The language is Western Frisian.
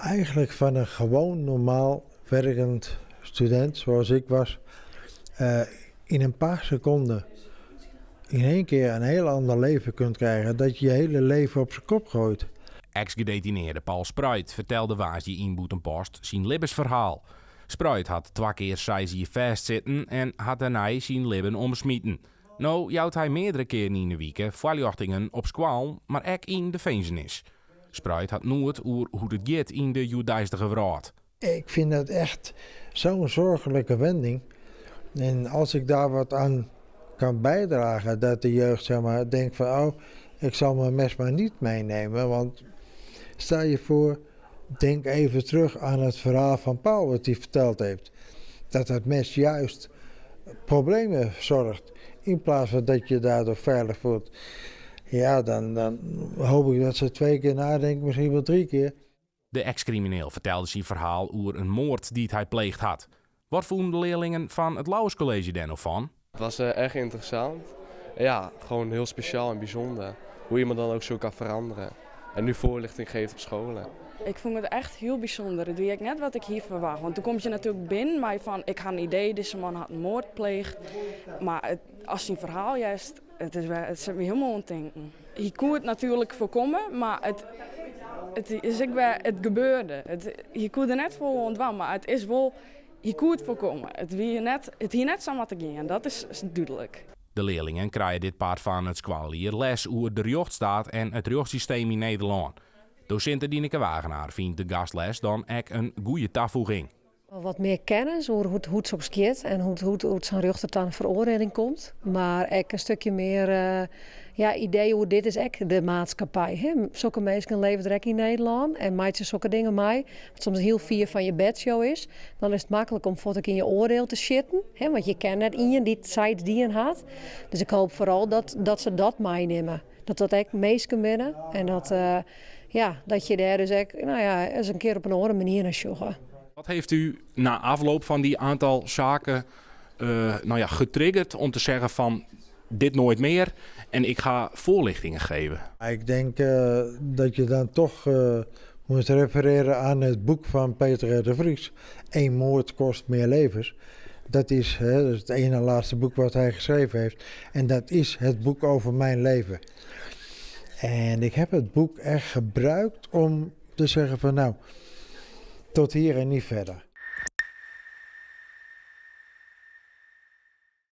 Eigenlijk van een gewoon normaal werkend student zoals ik was, in een paar seconden in één keer een heel ander leven kunt krijgen. Dat je je hele leven op zijn kop gooit. Eks-gedetinearde Paul Spruit fertelde woansdei yn Bûtenpost syn libbensferhaal. Spruit hat twa kear 6 jier fêstsitten en hat dêrnei syn libben omsmiten. No jout hy meardere kearen yn de wike foarljochtingen op skoallen, mar ek yn de finzenis. Spruit hat noed oer hoe't it giet yn de hjoeddeistige wrâld. Ik vind dat echt zo'n zorgelijke wending. En als ik daar wat aan kan bijdragen, dat de jeugd, zeg maar, denkt van: oh, ik zal mijn mes maar niet meenemen. Want stel je voor, denk even terug aan het verhaal van Paul wat hij verteld heeft. Dat het mes juist problemen zorgt, in plaats van dat je daardoor veilig voelt. Ja, dan hoop ik dat ze twee keer nadenken, misschien wel drie keer. De eks-krimineel fertelde syn ferhaal oer in moard dy't hy pleegd hat. Wat fûnen de learlingen fan it Lauwers College dêr no fan? Het was erg interessant. Ja, gewoon heel speciaal en bijzonder. Hoe iemand dan ook zo kan veranderen. En nu voorlichting geeft op scholen. Ik fûn it echt hiel bysûnder. It wie net wat ik hjir ferwachte. Want doe komme je natuerlik binnen, mar fan: ik ha in idee, dizze man hat in moard pleegd. Mar as syn ferhaal hearst, it set my hielendal oan it tinken. Hy koe it natuerlik foarkomme, mar it is ek wer, it gebeurde. Hy koe der net folle oan dwaan, mar it is wol, hy koe it foarkomme. It hie net sa moatte gean, dat is dúdlik. De learlingen krije dit part fan it skoaljier les oer de rjochtssteat en it rjochtssysteem yn Nederlân. Dosinte Dineke Wagenaar fynt de gastles dan ek in goede tafoeging. Wat mear kennis oer hoe't soks giet en hoe't sa'n rjochter ta in feroardieling komt. Mar ek in stikje mear ja, idee oer: dit is ek de maatskippij. Hè? Sokke minsken libje der ek yn Nederlân en meitsje sokke dingen mei. Wat soms hiel fier fan je bedshow is. Dan is it maklik om fuort yn je oardiel te sjitten. Hè? Want je kenne net ien dy't sayts dien hat. Dus ik hoopje foaral dat se dat meinimme. Dat dat ek minsken binne en ja, dat je dêr dus ek, no ja, ris in kear op in oare manier nei sjogge. Wat heeft u na afloop van die aantal zaken nou ja, getriggerd om te zeggen van: dit nooit meer en ik ga voorlichtingen geven? Ik denk dat je dan toch moet refereren aan het boek van Peter R. de Vries. Eén moord kost meer levens. Dat is, hè, dat is het ene laatste boek wat hij geschreven heeft. En dat is het boek over mijn leven. En ik heb het boek echt gebruikt om te zeggen van: nou, tot hier en niet verder.